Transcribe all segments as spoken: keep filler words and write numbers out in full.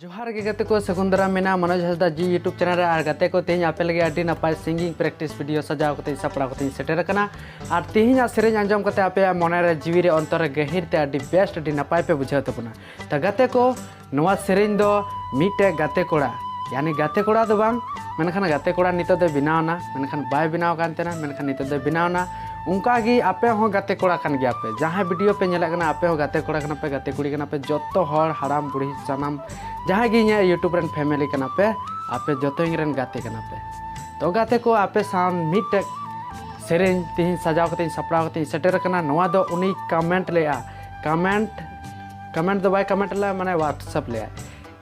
ᱡᱚᱦᱟᱨ ᱜᱮ ᱜᱟᱛᱮ ᱠᱚ, ᱥᱟᱹᱜᱩᱱ ᱫᱟᱨᱟᱢ ᱢᱮᱱᱟᱜᱼᱟ ᱢᱚᱱᱳᱡᱽ ᱦᱟᱸᱥᱫᱟ ᱡᱤ YouTube ᱪᱮᱱᱮᱞ ᱨᱮ᱾ ᱟᱨ ᱜᱟᱛᱮ ᱠᱚ, ᱛᱮᱦᱮᱧ ᱟᱯᱮ ᱞᱟᱹᱜᱤᱫ ᱟᱹᱰᱤ ᱱᱟᱯᱟᱭ ᱥᱤᱝᱜᱤᱝ ᱯᱨᱮᱠᱴᱤᱥ ᱵᱷᱤᱰᱤᱭᱳ ᱥᱟᱡᱟᱣ ᱠᱟᱛᱮᱧ ᱥᱟᱯᱲᱟᱣ ᱠᱟᱛᱮᱧ ᱥᱮᱴᱮᱨ ᱟᱠᱟᱱᱟ᱾ ᱟᱨ ᱛᱮᱦᱮᱧᱟᱜ ᱥᱮᱨᱮᱧ ᱟᱸᱡᱚᱢ ᱠᱟᱛᱮ ᱟᱯᱮᱭᱟᱜ ᱢᱚᱱᱮ ᱨᱮ, ᱡᱤᱣᱤ ᱨᱮ, ᱚᱱᱛᱚᱨ ᱨᱮ, ᱜᱟᱹᱦᱤᱨ ᱛᱮ ᱟᱹᱰᱤ ᱵᱮᱥᱴ, ᱟᱹᱰᱤ ᱱᱟᱯᱟᱭ ᱯᱮ ᱵᱩᱡᱷᱟᱹᱣ ᱛᱟᱵᱚᱱᱟ᱾ ᱛᱟ ᱜᱟᱛᱮ ᱠᱚ, ᱱᱚᱣᱟ ᱥᱮᱨᱮᱧ ᱫᱚ ᱢᱤᱫᱴᱮᱡ ᱜᱟᱛᱮ ᱠᱚᱲᱟ, ᱭᱟᱱᱤ ᱜᱟᱛᱮ ᱠᱚᱲᱟ ᱫᱚ ᱵᱟᱝ, ᱢᱮᱱᱠᱷᱟᱱ ᱜᱟᱛᱮ ᱠᱚᱲᱟ ᱱᱤᱛᱚᱜ ᱫᱚᱭ ᱵᱮᱱᱟᱣ ᱮᱱᱟ, ᱢᱮᱱᱠᱷᱟᱱ ᱵᱟᱭ ᱵᱮᱱᱟᱣ ᱠᱟᱱ ᱛᱟᱦᱮᱱᱟ, ᱢᱮᱱᱠᱷᱟᱱ ᱱᱤᱛᱚᱜ ᱫᱚᱭ ᱵᱮᱱᱟᱣ ᱮᱱᱟ᱾ ᱚᱱᱠᱟ ᱜᱮ ᱟᱯᱮ ᱦᱚᱸ ᱜᱟᱛᱮ ᱠᱚᱲᱟ ᱠᱟᱱ ᱜᱮᱭᱟ ᱯᱮ, ᱡᱟᱦᱟᱸᱭ ᱵᱷᱤᱰᱤᱭᱳ ᱯᱮ ᱧᱮᱞᱮᱫ ᱠᱟᱱᱟ, ᱟᱯᱮ ᱦᱚᱸ ᱜᱟᱛᱮ ᱠᱚᱲᱟ ᱠᱟᱱᱟ ᱯᱮ, ᱜᱟᱛᱮ ᱠᱩᱲᱤ ᱠᱟᱱᱟ ᱯᱮ, ᱡᱚᱛᱚ ᱦᱚᱲ, ᱦᱟᱲᱟᱢ ᱵᱩᱲᱦᱤ, ᱥᱟᱱᱟᱢ ᱡᱟᱦᱟᱸᱭ ᱜᱮ ᱤᱧᱟᱹᱜ YouTube ᱨᱮᱱ ᱯᱷᱮᱢᱮᱞᱤ ᱠᱟᱱᱟ ᱯᱮ, ᱟᱯᱮ ᱡᱚᱛᱚ ᱤᱧ ᱨᱮᱱ ᱜᱟᱛᱮ ᱠᱟᱱᱟ ᱯᱮ᱾ ᱛᱚ ᱜᱟᱛᱮ ᱠᱚ, ᱟᱯᱮ ᱥᱟᱶ ᱢᱤᱫᱴᱮᱡ ᱥᱮᱨᱮᱧ ᱛᱮᱦᱮᱧ ᱥᱟᱡᱟᱣ ᱠᱟᱛᱮᱧ ᱥᱟᱯᱲᱟᱣ ᱠᱟᱛᱮᱧ ᱥᱮᱴᱮᱨ ᱟᱠᱟᱱᱟ᱾ ᱱᱚᱣᱟ ᱫᱚ ᱩᱱᱤ ᱠᱚᱢᱮᱱᱴ ᱞᱮᱜᱼᱟ, ᱠᱚᱢᱮᱱᱴ, ᱠᱚᱢᱮᱱᱴ ᱫᱚ ᱵᱟᱭ ᱠᱚᱢᱮᱱᱴ ᱞᱮᱜᱼᱟ, ᱢᱟᱱᱮ WhatsApp ᱞᱮᱜᱼᱟ᱾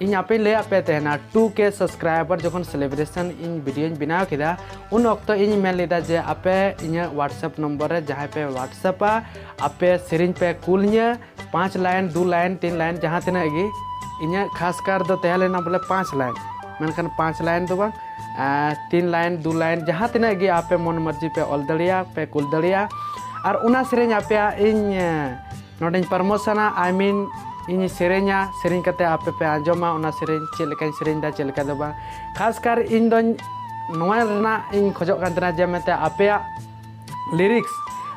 ᱤᱧ ᱟᱯᱮᱧ ᱞᱟᱹᱭᱟᱫ ᱯᱮ ᱛᱟᱦᱮᱱᱟ, two K subscriber ᱡᱚᱠᱷᱚᱱ celebration ᱤᱧ ᱵᱷᱤᱰᱤᱭᱳᱧ ᱵᱮᱱᱟᱣ ᱠᱮᱫᱟ, ᱩᱱ ᱚᱠᱛᱚ ᱤᱧ ᱢᱮᱱ ᱞᱮᱫᱟ ᱡᱮ ᱟᱯᱮ ᱤᱧᱟᱹᱜ WhatsApp ᱱᱚᱢᱵᱚᱨ ᱨᱮ ᱡᱟᱦᱟᱸᱭ ᱯᱮ WhatsApp-ᱟ, ᱟᱯᱮ ᱥᱮᱨᱮᱧ ᱯᱮ ᱠᱩᱞ ᱤᱧᱟᱹ, ᱯᱟᱸᱪ ᱞᱟᱭᱤᱱ, ᱫᱩ ᱞᱟᱭᱤᱱ, ᱛᱤᱱ ᱞᱟᱭᱤᱱ, ᱡᱟᱦᱟᱸ ᱛᱤᱱᱟᱹᱜ ᱜᱮ᱾ ᱤᱧᱟᱹᱜ ᱠᱷᱟᱥ ᱠᱟᱨ ᱫᱚ ᱛᱟᱦᱮᱸ ᱞᱮᱱᱟ ᱵᱚᱞᱮ ᱯᱟᱸᱪ ᱞᱟᱭᱤᱱ, ᱢᱮᱱᱠᱷᱟᱱ ᱯᱟᱸᱪ ᱞᱟᱭᱤᱱ ᱫᱚ ᱵᱟᱝ, ᱟᱨ ᱛᱤᱱ ᱞᱟᱭᱤᱱ, ᱫᱩ ᱞᱟᱭᱤᱱ, ᱡᱟᱦᱟᱸ ᱛᱤᱱᱟᱹᱜ ᱜᱮ ᱟᱯᱮ ᱢᱚᱱ ᱢᱟᱨᱡᱤ ᱯᱮ ᱚᱞ ᱫᱟᱲᱮᱭᱟᱜᱼᱟ, ᱯᱮ ᱠᱩᱞ ᱫᱟᱲᱮᱭᱟᱜᱼᱟ᱾ ᱟᱨ ᱚᱱᱟ ᱥᱮᱨᱮᱧ ᱟᱯᱮᱭᱟᱜ ᱤᱧ, ᱮ, ᱱᱚᱰᱮᱧ ᱯᱨᱚᱢᱳᱥᱚᱱᱟ, I mean, ᱤᱧ ᱥᱮᱨᱮᱧᱟ, ᱥᱮᱨᱮᱧ ᱠᱟᱛᱮ ᱟᱯᱮ ᱯᱮ ᱟᱸᱡᱚᱢᱟ ᱚᱱᱟ ᱥᱮᱨᱮᱧ, ᱪᱮᱫ ᱞᱮᱠᱟᱧ ᱥᱮᱨᱮᱧ ᱫᱟ, ᱪᱮᱫ ᱞᱮᱠᱟ ᱫᱚ ᱵᱟᱝ᱾ ᱠᱷᱟᱥ ᱠᱟᱨ ᱤᱧ ᱫᱚᱧ ᱱᱚᱣᱟ ᱨᱮᱱᱟᱜ ᱤᱧ ᱠᱷᱚᱡᱚᱜ ᱠᱟᱱ ᱛᱟᱦᱮᱱᱟ ᱡᱮ ᱢᱮᱱᱛᱮ ᱟᱯᱮᱭᱟᱜ ᱞᱤᱨᱤᱠᱥ,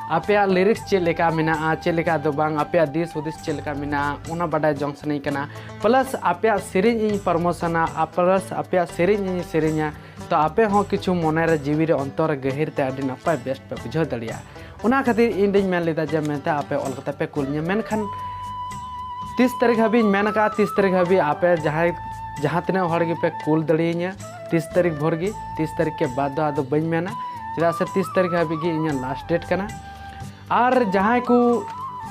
ᱟᱯᱮᱭᱟᱜ ᱞᱤᱨᱤᱠᱥ ᱪᱮᱫ ᱞᱮᱠᱟ ᱢᱮᱱᱟᱜᱼᱟ, ᱪᱮᱫ ᱞᱮᱠᱟ ᱫᱚ ᱵᱟᱝ, ᱟᱯᱮᱭᱟᱜ ᱫᱤᱥ ᱦᱩᱫᱤᱥ ᱪᱮᱫ ᱞᱮᱠᱟ ᱢᱮᱱᱟᱜᱼᱟ, ᱚᱱᱟ ᱵᱟᱰᱟᱭ ᱡᱚᱝ ᱥᱟᱱᱟᱧ ᱠᱟᱱᱟ᱾ ᱯᱞᱟᱥ ᱟᱯᱮᱭᱟᱜ ᱥᱮᱨᱮᱧ ᱤᱧ ᱯᱨᱚᱢᱳᱥᱚᱱᱟ, ᱟᱨ ᱯᱞᱟᱥ ᱟᱯᱮᱭᱟᱜ ᱥᱮᱨᱮᱧ ᱤᱧ ᱥᱮᱨᱮᱧᱟ, ᱛᱚ ᱟᱯᱮ ᱦᱚᱸ ᱠᱤᱪᱷᱩ ᱢᱚᱱᱮ ᱨᱮ, ᱡᱤᱣᱤ ᱨᱮ, ᱚᱱᱛᱚᱨ ᱨᱮ, ᱜᱟᱹᱦᱤᱨ ᱛᱮ ᱟᱹᱰᱤ ᱱᱟᱯᱟᱭ ᱵᱮᱥᱴ ᱯᱮ ᱵᱩᱡᱷᱟᱹᱣ ᱫᱟᱲᱮᱭᱟᱜᱼᱟ᱾ ᱚᱱᱟ ᱠᱷᱟᱹᱛᱤᱨ ᱤᱧ ᱫᱚᱧ ᱢᱮᱱ ᱞᱮᱫᱟ ᱡᱮ ᱢᱮᱱᱛᱮ ᱟᱯᱮ ᱚᱞ ᱠᱟᱛᱮ ᱯᱮ ᱠᱩᱞ ᱤᱧᱟᱹ, ᱢᱮᱱᱠᱷᱟᱱ ᱛᱤᱥ ᱛᱟᱹᱨᱤᱠᱷ ᱦᱟᱹᱵᱤᱡ ᱤᱧ ᱢᱮᱱ ᱟᱠᱟᱫᱼᱟ, ᱛᱤᱥ ᱛᱟᱹᱨᱤᱠᱷ ᱦᱟᱹᱵᱤᱡ ᱟᱯᱮ ᱡᱟᱦᱟᱸᱭ, ᱡᱟᱦᱟᱸ ᱛᱤᱱᱟᱹᱜ ᱦᱚᱲ ᱜᱮᱯᱮ ᱠᱩᱞ ᱫᱟᱲᱮᱭᱟᱹᱧᱟ, ᱛᱤᱥ ᱛᱟᱹᱨᱤᱠᱷ ᱵᱷᱳᱨ ᱜᱮ, ᱛᱤᱥ ᱛᱟᱹᱨᱤᱠᱷ ᱠᱮ ᱵᱟᱫ ᱫᱚ ᱟᱫᱚ ᱵᱟᱹᱧ ᱢᱮᱱᱟ, ᱪᱮᱫᱟᱜ ᱥᱮ ᱛᱤᱥ ᱛᱟᱹᱨᱤᱠᱷ ᱦᱟᱹᱵᱤᱡ ᱜᱮ ᱤᱧᱟᱹᱜ ᱞᱟᱥᱴ ᱰᱮᱴ ᱠᱟᱱᱟ᱾ ᱟᱨ ᱡᱟᱦᱟᱸᱭ ᱠᱚ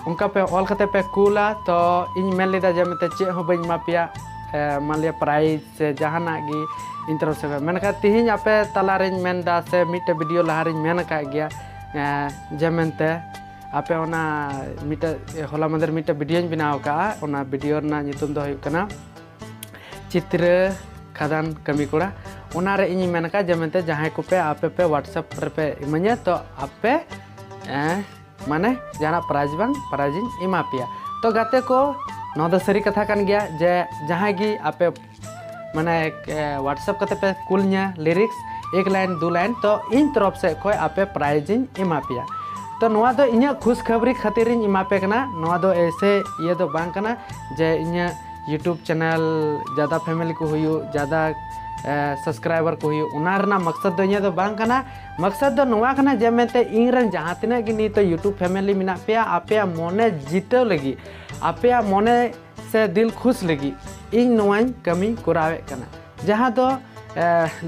ᱚᱱᱠᱟ ᱯᱮ ᱚᱞ ᱠᱟᱛᱮ ᱯᱮ ᱠᱩᱞᱟ, ᱛᱚ ᱤᱧ ᱢᱮᱱ ᱞᱮᱫᱟ ᱡᱮ ᱢᱮᱱᱛᱮ ᱪᱮᱫ ᱦᱚᱸ ᱵᱟᱹᱧ ᱮᱢᱟ ᱯᱮᱭᱟ, ᱮ, ᱢᱟᱱ ᱞᱤᱭᱟ ᱯᱨᱟᱭᱤᱡᱽ ᱥᱮ ᱡᱟᱦᱟᱱᱟᱜ ᱜᱮ ᱤᱧ ᱛᱚᱨᱚᱯ ᱥᱮᱫ ᱠᱷᱚᱱ᱾ ᱢᱮᱱᱠᱷᱟᱱ ᱛᱮᱦᱮᱧ ᱟᱯᱮ ᱛᱟᱞᱟᱨᱮᱧ ᱢᱮᱱ ᱮᱫᱟ, ᱥᱮ ᱢᱤᱫᱴᱮᱡ ᱵᱷᱤᱰᱤᱭᱳ ᱞᱟᱦᱟᱨᱮᱧ ᱢᱮᱱ ᱟᱠᱟᱫ ᱜᱮᱭᱟ, ᱮ, ᱡᱮ ᱢᱮᱱᱛᱮ ᱟᱯᱮ ᱚᱱᱟ ᱢᱤᱫᱴᱮᱡ, ᱦᱚᱞᱟ ᱢᱟᱫᱷᱮᱨ ᱢᱤᱫᱴᱮᱡ ᱵᱷᱤᱰᱤᱭᱳᱧ ᱵᱮᱱᱟᱣ ᱟᱠᱟᱫᱼᱟ, ᱚᱱᱟ ᱵᱷᱤᱰᱤᱭᱳ ᱨᱮᱱᱟᱜ ᱧᱩᱛᱩᱢ ᱫᱚ ᱦᱩᱭᱩᱜ ᱠᱟᱱᱟ ᱪᱤᱛᱨᱟᱹ ᱠᱷᱟᱫᱟᱱ ᱠᱟᱹᱢᱤ ᱠᱚᱲᱟ᱾ ᱚᱱᱟᱨᱮ ᱤᱧᱤᱧ ᱢᱮᱱ ᱟᱠᱟᱫ ᱡᱮ ᱢᱮᱱᱛᱮ ᱡᱟᱦᱟᱸᱭ ᱠᱚᱯᱮ ᱟᱯᱮ ᱯᱮ WhatsApp ᱨᱮᱯᱮ ᱤᱢᱟᱹᱧᱟ, ᱛᱚ ᱟᱯᱮ, ᱮ, ᱢᱟᱱᱮ ᱡᱟᱦᱟᱱᱟᱜ ᱯᱨᱟᱭᱤᱡᱽ ᱵᱟᱝ, ᱯᱨᱟᱭᱤᱡᱽ ᱤᱧ ᱮᱢᱟ ᱯᱮᱭᱟ᱾ ᱛᱚ ᱜᱟᱛᱮ ᱠᱚ, ᱱᱚᱣᱟ ᱫᱚ ᱥᱟᱹᱨᱤ ᱠᱟᱛᱷᱟ ᱠᱟᱱ ᱜᱮᱭᱟ ᱡᱮ ᱡᱟᱦᱟᱸᱭ ᱜᱮ ᱟᱯᱮ ᱢᱟᱱᱮ WhatsApp ᱠᱟᱛᱮ ᱯᱮ ᱠᱩᱞ ᱧᱟ ᱞᱤᱨᱤᱠᱥ ᱮᱠ ᱞᱟᱭᱤᱱ ᱫᱩ ᱞᱟᱭᱤᱱ, ᱛᱚ ᱤᱧ ᱛᱚᱨᱚᱯ ᱥᱮᱫ ᱠᱷᱚᱱ ᱟᱯᱮ ᱯᱨᱟᱭᱤᱡᱽ ᱤᱧ ᱮᱢᱟ ᱯᱮᱭᱟ᱾ ᱛᱚ ᱱᱚᱣᱟ ᱫᱚ ᱤᱧᱟᱹᱜ ᱠᱷᱩᱥ ᱠᱷᱟᱵᱽᱨᱤ ᱠᱷᱟᱹᱛᱤᱨ ᱤᱧ ᱮᱢᱟ ᱯᱮ ᱠᱟᱱᱟ᱾ ᱱᱚᱣᱟ ᱫᱚ ᱮᱭᱥᱮ ᱤᱭᱟᱹ ᱫᱚ ᱵᱟᱝ ᱠᱟᱱᱟ ᱡᱮ ᱤᱧᱟᱹᱜ YouTube ᱪᱮᱱᱮᱞ ᱡᱟᱫᱟ ᱯᱷᱮᱢᱮᱞᱤ ᱠᱚ ᱦᱩᱭᱩᱜ, ᱡᱟᱫᱟ ᱥᱟᱵᱥᱠᱨᱟᱭᱵᱟᱨ ᱠᱚ ᱦᱩᱭᱩᱜ, ᱚᱱᱟ ᱨᱮᱱᱟᱜ ᱢᱟᱠᱥᱟᱫ ᱫᱚ ᱤᱧᱟᱹᱜ ᱫᱚ ᱵᱟᱝ ᱠᱟᱱᱟ᱾ ᱢᱟᱠᱥᱟᱫ ᱫᱚ ᱱᱚᱣᱟ ᱠᱟᱱᱟ ᱡᱮ ᱢᱮᱱᱛᱮ ᱤᱧ ᱨᱮᱱ ᱡᱟᱦᱟᱸ ᱛᱤᱱᱟᱹᱜ ᱜᱮ ᱱᱤᱛᱚᱜ YouTube ᱯᱷᱮᱢᱮᱞᱤ ᱢᱮᱱᱟᱜ ᱯᱮᱭᱟ, ᱟᱯᱮᱭᱟᱜ ᱢᱚᱱᱮ ᱡᱤᱛᱟᱹᱣ ᱞᱟᱹᱜᱤᱫ, ᱟᱯᱮᱭᱟᱜ ᱢᱚᱱᱮ ᱥᱮ ᱫᱤᱞ ᱠᱷᱩᱥ ᱞᱟᱹᱜᱤᱫ ᱤᱧ ᱱᱚᱣᱟᱧ ᱠᱟᱹᱢᱤᱧ ᱠᱚᱨᱟᱣᱮᱫ ᱠᱟᱱᱟ, ᱡᱟᱦᱟᱸ ᱫᱚ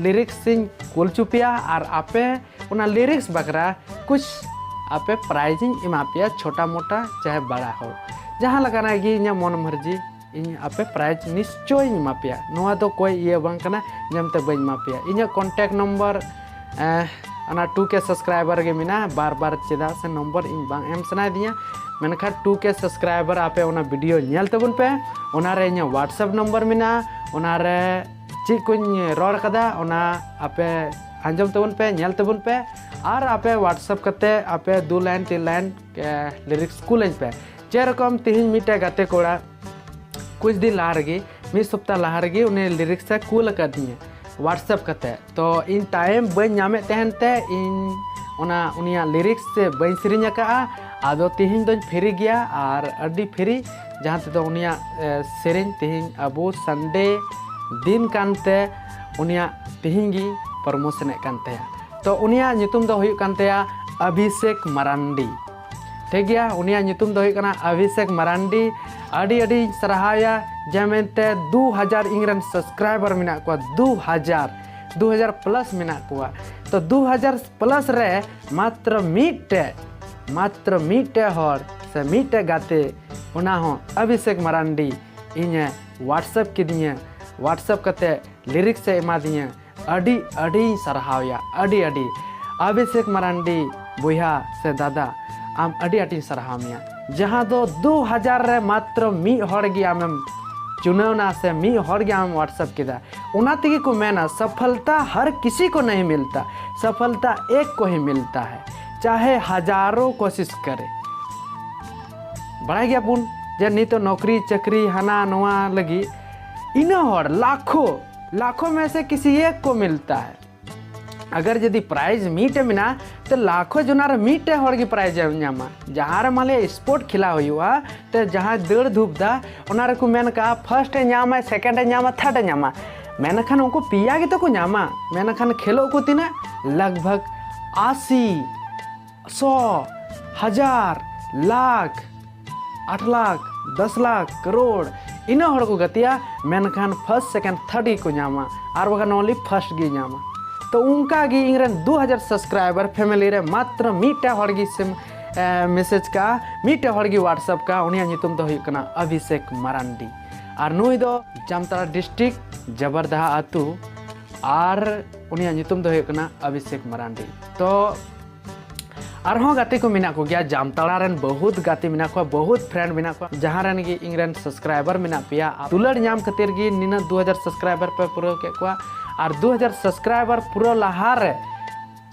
ᱞᱤᱨᱤᱠᱥ ᱤᱧ ᱠᱩᱞ ᱦᱚᱪᱚ ᱯᱮᱭᱟ ᱟᱨ ᱟᱯᱮ ᱚᱱᱟ ᱞᱤᱨᱤᱠᱥ ᱵᱟᱠᱷᱨᱟ ᱠᱩᱪ ᱟᱯᱮ ᱯᱨᱟᱭᱤᱡᱽ ᱤᱧ ᱮᱢᱟ ᱯᱮᱭᱟ, ᱪᱷᱳᱴᱟ ᱢᱳᱴᱟ ᱪᱟᱦᱮ ᱵᱟᱲᱟ ᱦᱳ, ᱡᱟᱦᱟᱸ ᱞᱮᱠᱟᱱᱟᱜ ᱜᱮ ᱤᱧᱟᱹᱜ ᱢᱚᱱ ᱢᱟᱨᱡᱤ ᱤᱧ ᱟᱯᱮ ᱯᱨᱟᱭᱤᱡᱽ ᱱᱤᱥᱪᱚᱭ ᱤᱧ ᱮᱢᱟ ᱯᱮᱭᱟ᱾ ᱱᱚᱣᱟ ᱫᱚ ᱠᱚᱭ ᱤᱭᱟᱹ ᱵᱟᱝ ᱠᱟᱱᱟ ᱡᱮ ᱢᱮᱱᱛᱮ ᱵᱟᱹᱧ ᱮᱢᱟ ᱯᱮᱭᱟ᱾ ᱤᱧᱟᱹᱜ ᱠᱚᱱᱴᱮᱠᱴ ᱱᱚᱢᱵᱚᱨ ᱚᱱᱟ ᱴᱩ ᱠᱮ ᱥᱟᱵᱥᱠᱨᱟᱭᱵᱟᱨ ᱜᱮ ᱢᱮᱱᱟᱜᱼᱟ᱾ ᱵᱟᱨ ᱵᱟᱨ ᱪᱮᱫᱟᱜ ᱥᱮ ᱱᱚᱢᱵᱚᱨ ᱤᱧ ᱵᱟᱝ ᱮᱢ ᱥᱟᱱᱟᱭᱮᱫᱤᱧᱟ, ᱢᱮᱱᱠᱷᱟᱱ ᱴᱩ ᱠᱮ ᱥᱟᱵᱥᱠᱨᱟᱭᱵᱟᱨ ᱟᱯᱮ ᱚᱱᱟ ᱵᱷᱤᱰᱤᱭᱳ ᱧᱮᱞ ᱛᱟᱵᱚᱱ ᱯᱮ᱾ ᱚᱱᱟᱨᱮ ᱤᱧᱟᱹᱜ WhatsApp ᱱᱚᱢᱵᱚᱨ ᱢᱮᱱᱟᱜᱼᱟ, ᱚᱱᱟᱨᱮ ᱪᱮᱫ ᱠᱚᱧ ᱨᱚᱲ ᱠᱟᱫᱟ ᱚᱱᱟ ᱟᱯᱮ ᱟᱸᱡᱚᱢ ᱛᱟᱵᱚᱱ ᱯᱮ, ᱧᱮᱞ ᱛᱟᱵᱚᱱ ᱯᱮ᱾ ᱟᱨ ᱟᱯᱮ WhatsApp ᱠᱟᱛᱮ ᱟᱯᱮ ᱫᱩ ᱞᱟᱭᱤᱱ ᱛᱤᱱ ᱞᱟᱭᱤᱱ ᱞᱤᱨᱤᱠᱥ ᱠᱩᱞᱟᱹᱧ ᱯᱮ᱾ ᱡᱮᱨᱚᱠᱚᱢ ᱛᱤᱦᱤᱧ ᱢᱤᱫᱴᱮᱡ ᱜᱟᱛᱮ ᱠᱚᱲᱟ ᱠᱩᱪ ᱫᱤᱱ ᱞᱟᱦᱟ ᱨᱮᱜᱮ, ᱢᱤᱫ ᱥᱚᱯᱛᱟ ᱞᱟᱦᱟ ᱨᱮᱜᱮ ᱩᱱᱤ ᱞᱤᱨᱤᱠᱥ ᱮ ᱠᱩᱞ ᱟᱠᱟᱫᱤᱧᱟ WhatsApp ᱠᱟᱛᱮ᱾ ᱛᱚ ᱤᱧ ᱴᱟᱭᱤᱢ ᱵᱟᱹᱧ ᱧᱟᱢᱮᱫ ᱛᱟᱦᱮᱱ ᱛᱮ ᱤᱧ ᱚᱱᱟ ᱩᱱᱤᱭᱟᱜ ᱞᱤᱨᱤᱠᱥ ᱥᱮ ᱵᱟᱹᱧ ᱥᱮᱨᱮᱧ ᱟᱠᱟᱫᱼᱟ᱾ ᱟᱫᱚ ᱛᱤᱦᱤᱧ ᱫᱚᱧ ᱯᱷᱤᱨᱤ ᱜᱮᱭᱟ ᱟᱨ ᱟᱹᱰᱤ ᱯᱷᱤᱨᱤ, ᱡᱟᱦᱟᱸ ᱛᱮᱫᱚ ᱩᱱᱤᱭᱟᱜ ᱥᱮᱨᱮᱧ ᱛᱤᱦᱤᱧ ᱟᱵᱚ ᱥᱟᱱᱰᱮ ᱫᱤᱱ ᱠᱟᱱᱛᱮ ᱩᱱᱤᱭᱟᱜ ᱛᱤᱦᱤᱧ ᱜᱮ ᱯᱨᱚᱢᱳᱥᱚᱱᱮᱫ ᱠᱟᱱ ᱛᱟᱭᱟ᱾ ᱛᱚ ᱩᱱᱤᱭᱟᱜ ᱧᱩᱛᱩᱢ ᱫᱚ ᱦᱩᱭᱩᱜ ᱠᱟᱱ ᱛᱟᱭᱟ ᱚᱵᱷᱤᱥᱮᱠ ᱢᱟᱨᱟᱱᱰᱤ᱾ ᱴᱷᱤᱠ ᱜᱮᱭᱟ, ᱩᱱᱤᱭᱟᱜ ᱧᱩᱛᱩᱢ ᱫᱚ ᱦᱩᱭᱩᱜ ᱠᱟᱱᱟ ᱚᱵᱷᱤᱥᱮᱠ ᱢᱟᱨᱟᱱᱰᱤ᱾ ᱟᱹᱰᱤ ᱟᱹᱰᱤᱧ ᱥᱟᱨᱦᱟᱣᱮᱭᱟ ᱡᱮ ᱢᱮᱱᱛᱮ ᱫᱩ ᱦᱟᱡᱟᱨ ᱤᱧ ᱨᱮᱱ ᱥᱟᱵᱥᱠᱨᱟᱭᱵᱟᱨ ᱢᱮᱱᱟᱜ ᱠᱚᱣᱟ, ᱫᱩ ᱦᱟᱡᱟᱨ, ᱫᱩ ᱦᱟᱡᱟᱨ ᱯᱞᱟᱥ ᱢᱮᱱᱟᱜ ᱠᱚᱣᱟ᱾ ᱛᱚ ᱫᱩ ᱦᱟᱡᱟᱨ ᱯᱞᱟᱥ ᱨᱮ ᱢᱟᱛᱨᱚ ᱢᱤᱫᱴᱮᱡ, ᱢᱟᱛᱨᱚ ᱢᱤᱫᱴᱮᱡ ᱦᱚᱲ ᱥᱮ ᱢᱤᱫᱴᱮᱡ ᱜᱟᱛᱮ, ᱚᱱᱟ ᱦᱚᱸ ᱚᱵᱷᱤᱥᱮᱠ ᱢᱟᱨᱟᱱᱰᱤ ᱤᱧᱮ WhatsApp ᱠᱤᱫᱤᱧᱟ᱾ WhatsApp ᱠᱟᱛᱮ ᱞᱤᱨᱤᱠᱥ ᱮ ᱮᱢᱟᱫᱤᱧᱟ᱾ ᱟᱹᱰᱤ ᱟᱹᱰᱤᱧ ᱥᱟᱨᱦᱟᱣᱮᱭᱟ, ᱟᱹᱰᱤ ᱟᱹᱰᱤ᱾ ᱚᱵᱷᱤᱥᱮᱠ ᱢᱟᱨᱟᱱᱰᱤ ᱵᱚᱭᱦᱟ ᱥᱮ ᱫᱟᱫᱟ, ᱟᱢ ᱟᱹᱰᱤ ᱟᱸᱴᱤᱧ ᱥᱟᱨᱦᱟᱣ ᱢᱮᱭᱟ, ᱡᱟᱦᱟᱸ ᱫᱚ ᱫᱩ ᱦᱟᱡᱟᱨ ᱨᱮ ᱢᱟᱛᱨᱚ ᱢᱤᱫ ᱦᱚᱲ ᱜᱮ ᱟᱢᱮᱢ ᱪᱩᱱᱟᱹᱣᱱᱟ ᱥᱮ ᱢᱤᱫ ᱦᱚᱲ ᱜᱮ ᱟᱢᱮᱢ WhatsApp ᱠᱮᱫᱟ᱾ ᱚᱱᱟ ᱛᱮᱜᱮ ᱠᱚ ᱢᱮᱱᱟ, ᱥᱟᱯᱷᱟᱞᱛᱟ ᱦᱟᱨ ᱠᱤᱥᱤ ᱠᱚ ᱱᱟᱦᱤ ᱢᱤᱞᱛᱟ, ᱥᱟᱯᱷᱟᱞᱛᱟ ᱮᱠ ᱠᱚ ᱦᱤ ᱢᱤᱞᱛᱟ ᱦᱟᱭ, ᱪᱟᱦᱮ ᱦᱟᱡᱟᱨᱳ ᱠᱳᱥᱤᱥ ᱠᱟᱨᱮ᱾ ᱵᱟᱲᱟᱭ ᱜᱮᱭᱟᱵᱚᱱ ᱡᱮ ᱱᱤᱛᱚᱜ ᱱᱚᱠᱨᱤ ᱪᱟᱹᱠᱨᱤ ᱦᱟᱱᱟ ᱱᱚᱣᱟ ᱞᱟᱹᱜᱤᱫ ᱤᱱᱟᱹ ᱦᱚᱲ ᱞᱟᱠᱷᱚ ᱞᱟᱠᱷᱚ ᱢᱮ ᱥᱮ ᱠᱤᱥᱤ ᱮᱠ ᱠᱚ ᱢᱤᱞᱛᱟ ᱦᱟᱭ᱾ ᱟᱜᱟᱨ ᱡᱩᱫᱤ ᱯᱨᱟᱭᱤᱡᱽ ᱢᱤᱫᱴᱮᱡ ᱢᱮᱱᱟᱜᱼᱟ, ᱛᱚ ᱞᱟᱠᱷᱚ ᱡᱚᱱᱟ ᱨᱮ ᱢᱤᱫᱴᱮᱡ ᱦᱚᱲ ᱜᱮ ᱯᱨᱟᱭᱤᱡᱽ ᱮ ᱧᱟᱢᱟ᱾ ᱡᱟᱦᱟᱸ ᱨᱮ ᱢᱟᱱᱮ ᱥᱯᱳᱨᱴ ᱠᱷᱮᱞᱟ ᱦᱩᱭᱩᱜᱼᱟ, ᱛᱚ ᱡᱟᱦᱟᱸᱭ ᱫᱟᱹᱲ ᱫᱷᱩᱯ ᱫᱟ, ᱚᱱᱟ ᱨᱮᱠᱚ ᱢᱮᱱ ᱠᱟᱜᱼᱟ ᱯᱷᱟᱨᱥᱴ ᱮ ᱧᱟᱢᱟ, ᱥᱮᱠᱮᱱᱰ ᱮ ᱧᱟᱢᱟ, ᱛᱷᱟᱨᱰ ᱮ ᱧᱟᱢᱟ᱾ ᱢᱮᱱᱠᱷᱟᱱ ᱩᱱᱠᱩ ᱯᱮᱭᱟ ᱜᱮᱛᱚ ᱠᱚ ᱧᱟᱢᱟ᱾ ᱢᱮᱱᱠᱷᱟᱱ ᱠᱷᱮᱞᱳᱜ ᱠᱚ ᱛᱤᱱᱟᱹᱜ? ᱞᱟᱜᱽ ᱵᱷᱟᱜᱽ ᱟᱥᱤ, ᱥᱚ, ᱦᱟᱡᱟᱨ, ᱞᱟᱠᱷ, ᱟᱴ ᱞᱟᱠᱷ, ᱫᱚᱥ ᱞᱟᱠᱷ, ᱠᱟᱨᱳᱲ, ᱤᱱᱟᱹ ᱦᱚᱲ ᱠᱚ ᱜᱟᱛᱮᱜᱼᱟ, ᱢᱮᱱᱠᱷᱟᱱ ᱯᱷᱟᱨᱥᱴ ᱥᱮᱠᱮᱱᱰ ᱛᱷᱟᱨᱰ ᱜᱮᱠᱚ ᱧᱟᱢᱟ, ᱟᱨ ᱵᱟᱠᱷᱟᱱ ᱚᱱᱞᱤ ᱯᱷᱟᱨᱥᱴ ᱜᱮᱭ ᱧᱟᱢᱟ᱾ ᱛᱚ ᱚᱱᱠᱟ ᱜᱮ ᱤᱧ ᱨᱮᱱ ᱫᱩ ᱦᱟᱡᱟᱨ ᱥᱟᱵᱥᱠᱨᱟᱭᱵᱟᱨ ᱯᱷᱮᱢᱮᱞᱤ ᱨᱮ ᱢᱟᱛᱨᱚ ᱢᱤᱫᱴᱮᱱ ᱦᱚᱲ ᱜᱮ ᱥᱮᱢ ᱢᱮᱥᱮᱡᱽ ᱠᱟᱜᱼᱟ, ᱢᱤᱫᱴᱮᱱ ᱦᱚᱲ ᱜᱮ ᱣᱟᱴᱥᱮᱯ ᱠᱟᱜᱼᱟ᱾ ᱩᱱᱤᱭᱟᱜ ᱧᱩᱛᱩᱢ ᱫᱚ ᱦᱩᱭᱩᱜ ᱠᱟᱱᱟ ᱚᱵᱷᱤᱥᱮᱠ ᱢᱟᱨᱟᱱᱰᱤ, ᱟᱨ ᱱᱩᱭ ᱫᱚ ᱡᱟᱢᱛᱟᱲᱟ ᱰᱤᱥᱴᱨᱤᱠᱴ ᱡᱟᱵᱟᱨᱫᱟᱦᱟ ᱟᱹᱛᱩ, ᱟᱨ ᱩᱱᱤᱭᱟᱜ ᱧᱩᱛᱩᱢ ᱫᱚ ᱦᱩᱭᱩᱜ ᱠᱟᱱᱟ ᱚᱵᱷᱤᱥᱮᱠ ᱢᱟᱨᱟᱱᱰᱤ᱾ ᱛᱚ ᱟᱨᱦᱚᱸ ᱜᱟᱛᱮ ᱠᱚ ᱢᱮᱱᱟᱜ ᱠᱚᱜᱮᱭᱟ, ᱡᱟᱢᱛᱟᱲᱟ ᱨᱮᱱ ᱵᱚᱦᱩᱛ ᱜᱟᱛᱮ ᱢᱮᱱᱟᱜ ᱠᱚᱣᱟ, ᱵᱚᱦᱩᱛ ᱯᱷᱨᱮᱱᱰ ᱢᱮᱱᱟᱜ ᱠᱚᱣᱟ, ᱡᱟᱦᱟᱸ ᱨᱮᱱ ᱜᱮ ᱤᱧ ᱨᱮᱱ ᱥᱟᱵᱥᱠᱨᱟᱭᱵᱟᱨ ᱢᱮᱱᱟᱜ ᱯᱮᱭᱟ᱾ ᱫᱩᱞᱟᱹᱲ ᱧᱟᱢ ᱠᱷᱟᱹᱛᱤᱨ ᱜᱮ ᱱᱤᱱᱟᱹᱜ ᱫᱩ ᱦᱟᱡᱟᱨ ᱥᱟᱵᱥᱠᱨᱟᱭᱵᱟᱨ ᱯᱮ ᱯᱩᱨᱟᱹᱣ ᱠᱮᱫ ᱠᱚᱣᱟ, ᱟᱨ ᱫᱩ ᱦᱟᱡᱟᱨ ᱥᱟᱵᱥᱠᱨᱟᱭᱵᱟᱨ ᱯᱩᱨᱟᱹᱣ ᱞᱟᱦᱟ ᱨᱮ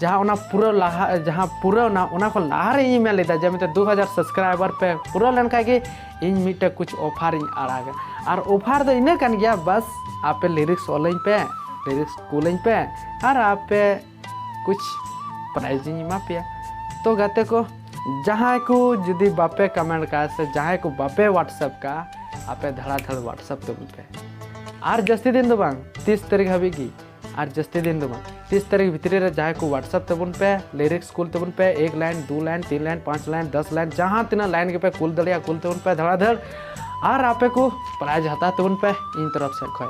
ᱡᱟᱦᱟᱸ ᱚᱱᱟ ᱯᱩᱨᱟᱹ ᱞᱟᱦᱟ, ᱡᱟᱦᱟᱸ ᱯᱩᱨᱟᱹᱣ ᱱᱟ, ᱚᱱᱟ ᱠᱷᱚᱱ ᱞᱟᱦᱟ ᱨᱮ ᱤᱧ ᱢᱮᱱ ᱞᱮᱫᱟ ᱡᱮ ᱢᱮᱱᱛᱮ ᱫᱩ ᱦᱟᱡᱟᱨ ᱥᱟᱵᱥᱠᱨᱟᱭᱵᱟᱨ ᱯᱮ ᱯᱩᱨᱟᱹᱣ ᱞᱮᱱᱠᱷᱟᱱ ᱜᱮ ᱤᱧ ᱢᱤᱫᱴᱮᱱ ᱠᱩᱪ ᱚᱯᱷᱟᱨ ᱤᱧ ᱟᱲᱟᱜᱟ᱾ ᱟᱨ ᱚᱯᱷᱟᱨ ᱫᱚ ᱤᱱᱟᱹ ᱠᱟᱱ ᱜᱮᱭᱟ, ᱵᱟᱥ ᱟᱯᱮ ᱞᱤᱨᱤᱠᱥ ᱚᱞᱟᱹᱧ ᱯᱮ, ᱞᱤᱨᱤᱠᱥ ᱠᱩᱞᱟᱹᱧ ᱯᱮ, ᱟᱨ ᱟᱯᱮ ᱠᱩᱪ ᱯᱨᱟᱭᱤᱡᱽ ᱤᱧ ᱮᱢᱟ ᱯᱮᱭᱟ᱾ ᱛᱚ ᱜᱟᱛᱮ ᱠᱚ, ᱡᱟᱦᱟᱸᱭ ᱠᱚ ᱡᱩᱫᱤ ᱵᱟᱯᱮ ᱠᱚᱢᱮᱱᱴ ᱠᱟᱜᱼᱟ ᱥᱮ ᱡᱟᱦᱟᱸᱭ ᱠᱚ ᱵᱟᱯᱮ ᱣᱟᱴᱥᱮᱯ ᱠᱟᱜᱼᱟ, ᱟᱯᱮ ᱫᱷᱟᱲᱟ ᱫᱷᱟᱲ ᱣᱟᱴᱥᱮᱯ ᱛᱟᱵᱚᱱ ᱯᱮ᱾ ᱟᱨ ᱡᱟᱹᱥᱛᱤ ᱫᱤᱱ ᱫᱚ ᱵᱟᱝ, ᱛᱤᱥ ᱛᱟᱹᱨᱤᱠᱷ ᱦᱟᱹᱵᱤᱡ ᱜᱮ, ᱟᱨ ᱡᱟᱹᱥᱛᱤ ᱫᱤᱱ ᱫᱚ ᱵᱟᱝ, ᱛᱤᱥ ᱛᱟᱹᱨᱤᱠᱷ ᱵᱷᱤᱛᱨᱤ ᱨᱮ ᱡᱟᱦᱟᱸᱭ ᱠᱚ ᱣᱟᱴᱥᱮᱯ ᱛᱟᱵᱚᱱ ᱯᱮ, ᱞᱤᱨᱤᱠᱥ ᱠᱩᱞ ᱛᱟᱵᱚᱱ ᱯᱮ, ᱮᱠ ᱞᱟᱭᱤᱱ, ᱫᱩ ᱞᱟᱭᱤᱱ, ᱛᱤᱱ ᱞᱟᱭᱤᱱ, ᱯᱟᱸᱪ ᱞᱟᱭᱤᱱ, ᱫᱚᱥ ᱞᱟᱭᱤᱱ, ᱡᱟᱦᱟᱸ ᱛᱤᱱᱟᱹᱜ ᱞᱟᱭᱤᱱ ᱜᱮᱯᱮ ᱠᱩᱞ ᱫᱟᱲᱮᱭᱟᱜᱼᱟ, ᱠᱩᱞ ᱛᱟᱵᱚᱱ ᱯᱮ ᱫᱷᱟᱲᱟ ᱫᱷᱟᱲ, ᱟᱨ ᱟᱯᱮ ᱠᱚ ᱯᱨᱟᱭᱤᱡᱽ ᱦᱟᱛᱟᱣ ᱛᱟᱵᱚᱱ ᱯᱮ ᱤᱧ ᱛᱚᱨᱚᱯ ᱥᱮᱫ ᱠᱷᱚᱱ᱾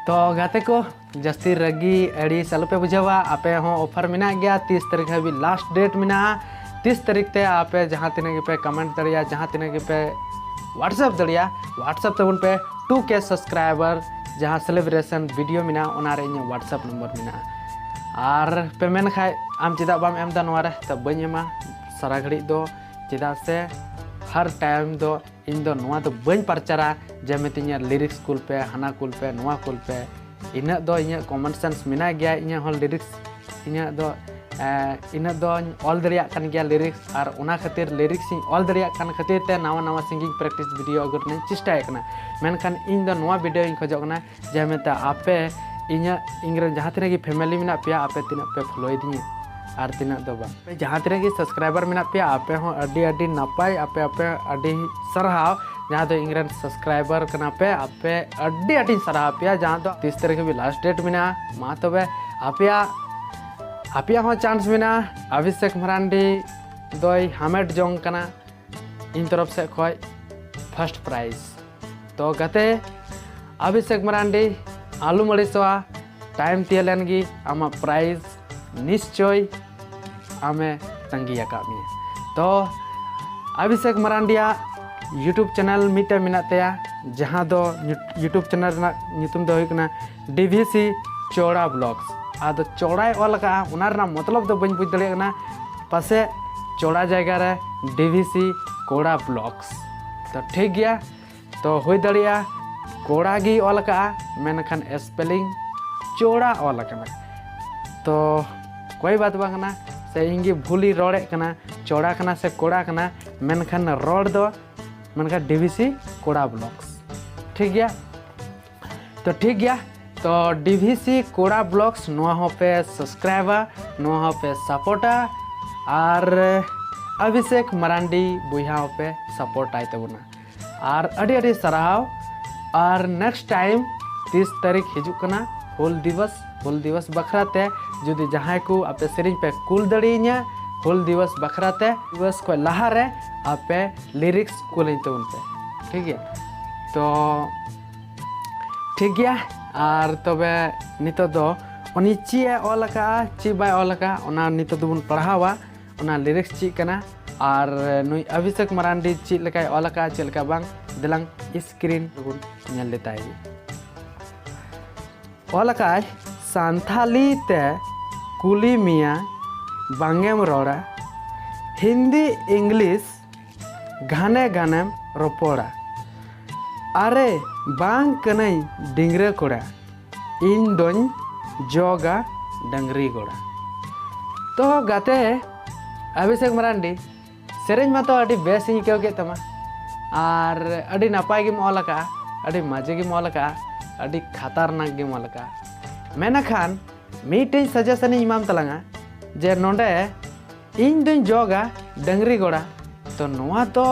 ᱛᱚ ᱜᱟᱛᱮ ᱠᱚ, ᱡᱟᱹᱥᱛᱤ ᱨᱟᱹᱜᱤ ᱟᱹᱲᱤᱥ ᱟᱞᱚᱯᱮ ᱵᱩᱡᱷᱟᱹᱣᱟ, ᱟᱯᱮ ᱦᱚᱸ ᱚᱯᱷᱟᱨ ᱢᱮᱱᱟᱜ ᱜᱮᱭᱟ, ᱛᱤᱥ ᱛᱟᱹᱨᱤᱠᱷ ᱦᱟᱹᱵᱤᱡ ᱞᱟᱥᱴ ᱰᱮᱴ ᱢᱮᱱᱟᱜᱼᱟ᱾ ᱛᱤᱥ ᱛᱟᱹᱨᱤᱠᱷ ᱛᱮ ᱟᱯᱮ ᱡᱟᱦᱟᱸ ᱛᱤᱱᱟᱹᱜ ᱜᱮᱯᱮ ᱠᱚᱢᱮᱱᱴ ᱫᱟᱲᱮᱭᱟᱜᱼᱟ, ᱡᱟᱦᱟᱸ ᱛᱤᱱᱟᱹᱜ ᱜᱮᱯᱮ ᱣᱟᱴᱥᱮᱯ ᱫᱟᱲᱮᱭᱟᱜᱼᱟ, ᱣᱟᱴᱥᱮᱯ ᱛᱟᱵᱚᱱ ᱯᱮ᱾ ᱴᱩ ᱠᱮ ᱥᱟᱵᱥᱠᱨᱟᱭᱵᱟᱨ ᱡᱟᱦᱟᱸ ᱥᱮᱞᱤᱵᱨᱮᱥᱚᱱ ᱵᱷᱤᱰᱤᱭᱳ ᱢᱮᱱᱟᱜᱼᱟ, ᱚᱱᱟ ᱨᱮ ᱤᱧᱟᱹᱜ ᱣᱟᱴᱥᱮᱯ ᱱᱚᱢᱵᱚᱨ ᱢᱮᱱᱟᱜᱼᱟ᱾ ᱟᱨ ᱯᱮ ᱢᱮᱱ ᱠᱷᱟᱡ, "ᱟᱢ ᱪᱮᱫᱟᱜ ᱵᱟᱢ ᱮᱢ ᱮᱫᱟ ᱱᱚᱣᱟ ᱨᱮ?" ᱛᱚ ᱵᱟᱹᱧ ᱮᱢᱟ ᱥᱟᱨᱟ ᱜᱷᱟᱹᱲᱤᱡ ᱫᱚ, ᱪᱮᱫᱟᱜ ᱥᱮ ᱦᱟᱨ ᱴᱟᱭᱤᱢ ᱫᱚ ᱤᱧ ᱫᱚ ᱱᱚᱣᱟ ᱫᱚ ᱵᱟᱹᱧ ᱯᱨᱚᱪᱟᱨᱟ ᱡᱮ ᱢᱤᱛᱟᱹᱧᱟ ᱞᱤᱨᱤᱠᱥ ᱠᱩᱞ ᱯᱮ, ᱦᱟᱱᱟ ᱠᱩᱞ ᱯᱮ, ᱱᱚᱣᱟ ᱠᱩᱞ ᱯᱮ᱾ ᱤᱱᱟᱹᱜ ᱫᱚ ᱤᱧᱟᱹᱜ ᱠᱚᱢᱚᱱ ᱥᱮᱱᱥ ᱢᱮᱱᱟᱜ ᱜᱮᱭᱟ, ᱤᱧᱟᱹᱜ ᱦᱚᱸ ᱞᱤᱨᱤᱠᱥ, ᱤᱧᱟᱹᱜ ᱫᱚ ᱮ, ᱤᱱᱟᱹᱜ ᱫᱚᱧ ᱚᱞ ᱫᱟᱲᱮᱭᱟᱜ ᱠᱟᱱ ᱜᱮᱭᱟ ᱞᱤᱨᱤᱠᱥ, ᱟᱨ ᱚᱱᱟ ᱠᱷᱟᱹᱛᱤᱨ ᱞᱤᱨᱤᱠᱥ ᱤᱧ ᱚᱞ ᱫᱟᱲᱮᱭᱟᱜ ᱠᱟᱱ ᱠᱷᱟᱹᱛᱤᱨ ᱛᱮ ᱱᱟᱣᱟ ᱱᱟᱣᱟ ᱥᱤᱝᱜᱤᱝ ᱯᱨᱮᱠᱴᱤᱥ ᱵᱷᱤᱰᱤᱭᱳ ᱟᱹᱜᱩ ᱨᱮᱱᱟᱜ ᱤᱧ ᱪᱮᱥᱴᱟᱭᱮᱫ ᱠᱟᱱᱟ᱾ ᱢᱮᱱᱠᱷᱟᱱ ᱤᱧ ᱫᱚ ᱱᱚᱣᱟ ᱵᱷᱤᱰᱤᱭᱳᱧ ᱠᱷᱚᱡᱚᱜ ᱠᱟᱱᱟ ᱡᱮ ᱢᱮᱛᱟ ᱟᱯᱮ ᱤᱧᱟᱹᱜ, ᱤᱧᱨᱮᱱ ᱡᱟᱦᱟᱸ ᱛᱤᱱᱟᱹᱜ ᱜᱮ ᱯᱷᱮᱢᱮᱞᱤ ᱢᱮᱱᱟᱜ ᱯᱮᱭᱟ, ᱟᱯᱮ ᱛᱤᱱᱟᱹᱜ ᱯᱮ ᱯᱷᱚᱞᱳᱭᱮᱫᱤᱧᱟ ᱟᱨ ᱛᱤᱱᱟᱹᱜ ᱫᱚ ᱵᱟᱝ᱾ ᱟᱯᱮ ᱡᱟᱦᱟᱸ ᱛᱤᱱᱟᱹᱜ ᱜᱮ ᱥᱟᱵᱥᱠᱨᱟᱭᱵᱟᱨ ᱢᱮᱱᱟᱜ ᱯᱮᱭᱟ, ᱟᱯᱮ ᱦᱚᱸ ᱟᱹᱰᱤ ᱟᱹᱰᱤ ᱱᱟᱯᱟᱭ, ᱟᱯᱮ ᱟᱯᱮ ᱟᱹᱰᱤ ᱥᱟᱨᱦᱟᱣ, ᱡᱟᱦᱟᱸ ᱫᱚ ᱤᱧᱨᱮᱱ ᱥᱟᱵᱥᱠᱨᱟᱭᱵᱟᱨ ᱠᱟᱱᱟ ᱯᱮ, ᱟᱯᱮ ᱟᱹᱰᱤ ᱟᱹᱰᱤᱧ ᱥᱟᱨᱦᱟᱣ ᱯᱮᱭᱟ᱾ ᱡᱟᱦᱟᱸ ᱫᱚ ᱛᱤᱥ ᱛᱟᱹᱨᱤᱠᱷ ᱦᱟᱹᱵᱤᱡ ᱞᱟᱥᱴ ᱰᱮᱴ ᱢᱮᱱᱟᱜᱼᱟ᱾ ᱢᱟ ᱛᱚᱵᱮ ᱟᱯᱮᱭᱟᱜ, ᱟᱯᱮᱭᱟᱜ ᱦᱚᱸ ᱪᱟᱱᱥ ᱢᱮᱱᱟᱜᱼᱟ᱾ ᱚᱵᱷᱤᱥᱮᱠ ᱢᱟᱨᱟᱱᱰᱤ ᱫᱚᱭ ᱦᱟᱢᱮᱴ ᱡᱚᱝ ᱠᱟᱱᱟ ᱤᱧ ᱛᱚᱨᱚᱯ ᱥᱮᱫ ᱠᱷᱚᱡ ᱯᱷᱟᱨᱥᱴ ᱯᱨᱟᱭᱤᱡᱽ᱾ ᱛᱚ ᱜᱟᱛᱮ ᱚᱵᱷᱤᱥᱮᱠ ᱢᱟᱨᱟᱱᱰᱤ, ᱟᱞᱚᱢ ᱟᱹᱲᱤᱥᱚᱜᱼᱟ, ᱴᱟᱭᱤᱢ ᱛᱤᱭᱟᱹ ᱞᱮᱱ ᱜᱮ ᱟᱢᱟᱜ ᱯᱨᱟᱭᱤᱡᱽ ᱱᱤᱥᱪᱚᱭ ᱟᱢᱮ ᱛᱟᱺᱜᱤ ᱟᱠᱟᱫ ᱢᱮᱭᱟ᱾ ᱛᱚ ᱚᱵᱷᱤᱥᱮᱠ ᱢᱟᱨᱟᱱᱰᱤᱭᱟᱜ YouTube ᱪᱮᱱᱮᱞ ᱢᱤᱫᱴᱮᱱ ᱢᱮᱱᱟᱜ ᱛᱟᱭᱟ, ᱡᱟᱦᱟᱸ ᱫᱚ YouTube ᱪᱮᱱᱮᱞ ᱨᱮᱱᱟᱜ ᱧᱩᱛᱩᱢ ᱫᱚ ᱦᱩᱭᱩᱜ ᱠᱟᱱᱟ ᱰᱤ ᱵᱷᱤ ᱥᱤ ᱪᱚᱲᱟ ᱵᱞᱚᱜᱥ᱾ ᱟᱫᱚ ᱪᱚᱲᱟᱭ ᱚᱞ ᱟᱠᱟᱫᱼᱟ, ᱚᱱᱟ ᱨᱮᱱᱟᱜ ᱢᱚᱛᱞᱚᱵ ᱫᱚ ᱵᱟᱹᱧ ᱵᱩᱡᱽ ᱫᱟᱲᱮᱭᱟᱜ ᱠᱟᱱᱟ, ᱯᱟᱥᱮᱡ ᱪᱚᱲᱟ ᱡᱟᱭᱜᱟ ᱨᱮ ᱰᱤ ᱵᱷᱤ ᱥᱤ ᱠᱚᱲᱟ ᱵᱞᱚᱜᱥ᱾ ᱛᱚ ᱴᱷᱤᱠ ᱜᱮᱭᱟ, ᱛᱚ ᱦᱩᱭ ᱫᱟᱲᱮᱭᱟᱜᱼᱟ ᱠᱚᱲᱟ ᱜᱮᱭ ᱚᱞ ᱟᱠᱟᱫᱼᱟ, ᱢᱮᱱᱠᱷᱟᱱ ᱥᱯᱮᱞᱤᱝ ᱪᱚᱲᱟ ᱚᱞ ᱟᱠᱟᱱᱟ᱾ ᱛᱚ ᱠᱚᱭ ᱵᱟᱛ ᱵᱟᱝ ᱠᱟᱱᱟ, ᱥᱮ ᱤᱧ ᱜᱮ ᱵᱷᱩᱞᱤᱧ ᱨᱚᱲᱮᱫ ᱠᱟᱱᱟ, ᱪᱚᱲᱟ ᱠᱟᱱᱟ ᱥᱮ ᱠᱚᱲᱟ ᱠᱟᱱᱟ, ᱢᱮᱱᱠᱷᱟᱱ ᱨᱚᱲ ᱫᱚ, ᱢᱮᱱᱠᱷᱟᱱ ᱰᱤ ᱵᱷᱤ ᱥᱤ ᱠᱚᱲᱟ ᱵᱞᱚᱜᱥ᱾ ᱴᱷᱤᱠ ᱜᱮᱭᱟ, ᱛᱚ ᱴᱷᱤᱠ ᱜᱮᱭᱟ, ᱛᱚ ᱰᱤ ᱵᱷᱤ ᱥᱤ ᱠᱚᱲᱟ ᱵᱞᱚᱜᱥ ᱱᱚᱣᱟ ᱦᱚᱸᱯᱮ ᱥᱟᱵᱥᱠᱨᱟᱭᱤᱵᱟ, ᱱᱚᱣᱟ ᱦᱚᱸᱯᱮ ᱥᱟᱯᱳᱨᱴᱟ, ᱟᱨ ᱚᱵᱷᱤᱥᱮᱠ ᱢᱟᱨᱟᱱᱰᱤ ᱵᱚᱭᱦᱟ ᱦᱚᱸᱯᱮ ᱥᱟᱯᱳᱨᱴ ᱟᱭ ᱛᱟᱵᱚᱱᱟ᱾ ᱟᱨ ᱟᱹᱰᱤ ᱟᱹᱰᱤ ᱥᱟᱨᱦᱟᱣ᱾ ᱟᱨ ᱱᱮᱠᱥᱴ ᱴᱟᱭᱤᱢ ᱛᱤᱥ ᱛᱟᱹᱨᱤᱠᱷ ᱦᱤᱡᱩᱜ ᱠᱟᱱᱟ ᱦᱩᱞ ᱫᱤᱵᱚᱥ, ᱦᱩᱞ ᱫᱤᱵᱚᱥ ᱵᱟᱠᱷᱨᱟ ᱛᱮ ᱡᱩᱫᱤ ᱡᱟᱦᱟᱸᱭ ᱠᱚ ᱟᱯᱮ ᱥᱮᱨᱮᱧ ᱯᱮ ᱠᱩᱞ ᱫᱟᱲᱮᱭᱟᱹᱧᱟ ᱦᱩᱞ ᱫᱤᱵᱚᱥ ᱵᱟᱠᱷᱨᱟ ᱛᱮ, ᱫᱤᱵᱚᱥ ᱠᱷᱚᱱ ᱞᱟᱦᱟ ᱨᱮ ᱟᱯᱮ ᱞᱤᱨᱤᱠᱥ ᱠᱩᱞᱟᱹᱧ ᱛᱟᱵᱚᱱ ᱯᱮ, ᱴᱷᱤᱠ ᱜᱮᱭᱟ? ᱛᱚ ᱴᱷᱤᱠ ᱜᱮᱭᱟ, ᱟᱨ ᱛᱚᱵᱮ ᱱᱤᱛᱚᱜ ᱫᱚ ᱩᱱᱤ ᱪᱮᱫ ᱮ ᱚᱞ ᱟᱠᱟᱫᱼᱟ, ᱪᱮᱫ ᱵᱟᱭ ᱚᱞ ᱟᱠᱟᱫᱼᱟ, ᱚᱱᱟ ᱱᱤᱛᱚᱜ ᱫᱚᱵᱚᱱ ᱯᱟᱲᱦᱟᱣᱟ, ᱚᱱᱟ ᱞᱤᱨᱤᱠᱥ ᱪᱮᱫ ᱠᱟᱱᱟ, ᱟᱨ ᱱᱩᱭ ᱚᱵᱷᱤᱥᱮᱠ ᱢᱟᱨᱟᱱᱰᱤ ᱪᱮᱫ ᱞᱮᱠᱟᱭ ᱚᱞ ᱟᱠᱟᱫᱼᱟ, ᱪᱮᱫ ᱞᱮᱠᱟ ᱵᱟᱝ, ᱫᱮᱞᱟᱝ ᱥᱠᱨᱤᱱ ᱨᱮᱵᱚᱱ ᱧᱮᱞ ᱞᱮᱛᱟᱭ ᱜᱮ᱾ ᱚᱞ ᱟᱠᱟᱫᱼᱟᱭ, ᱥᱟᱱᱛᱷᱟᱞᱤ ᱛᱮ ᱠᱩᱞᱤ ᱢᱮᱭᱟ ᱵᱟᱝᱮᱢ ᱨᱚᱲᱟ, ᱦᱤᱱᱫᱤ ᱤᱝᱞᱤᱥ ᱜᱷᱟᱱᱮ ᱜᱷᱟᱱᱮᱢ ᱨᱚᱯᱚᱲᱟ᱾ ᱟᱨᱮ ᱵᱟᱝ ᱠᱟᱹᱱᱟᱹᱧ ᱰᱤᱝᱨᱟᱹ ᱠᱚᱲᱟ, ᱤᱧ ᱫᱚᱧ ᱡᱚᱜᱟ ᱰᱟᱹᱝᱨᱤ ᱜᱚᱲᱟ᱾ ᱛᱚ ᱜᱟᱛᱮ ᱚᱵᱷᱤᱥᱮᱠ ᱢᱟᱨᱟᱱᱰᱤ, ᱥᱮᱨᱮᱧ ᱢᱟᱛᱚ ᱟᱹᱰᱤ ᱵᱮᱥ ᱤᱧ ᱟᱹᱭᱠᱟᱹᱣ ᱠᱮᱫ ᱛᱟᱢᱟ, ᱟᱨ ᱟᱹᱰᱤ ᱱᱟᱯᱟᱭ ᱜᱮᱢ ᱚᱞ ᱟᱠᱟᱫᱼᱟ, ᱟᱹᱰᱤ ᱢᱟᱡᱮ ᱜᱮᱢ ᱚᱞ ᱟᱠᱟᱫᱼᱟ, ᱟᱹᱰᱤ ᱠᱷᱟᱛᱟᱨᱱᱟᱠ ᱜᱮᱢ ᱚᱞ ᱟᱠᱟᱫᱼᱟ᱾ ᱢᱮᱱᱠᱷᱟᱱ ᱢᱤᱫᱴᱮᱱ ᱥᱟᱡᱮᱥᱚᱱ ᱤᱧ ᱮᱢᱟᱢ ᱛᱟᱞᱟᱝᱟ, ᱡᱮ ᱱᱚᱰᱮ ᱤᱧ ᱫᱩᱧ ᱡᱚᱜᱟ ᱰᱟᱹᱝᱨᱤ ᱜᱚᱲᱟ, ᱛᱚ ᱱᱚᱣᱟ ᱫᱚ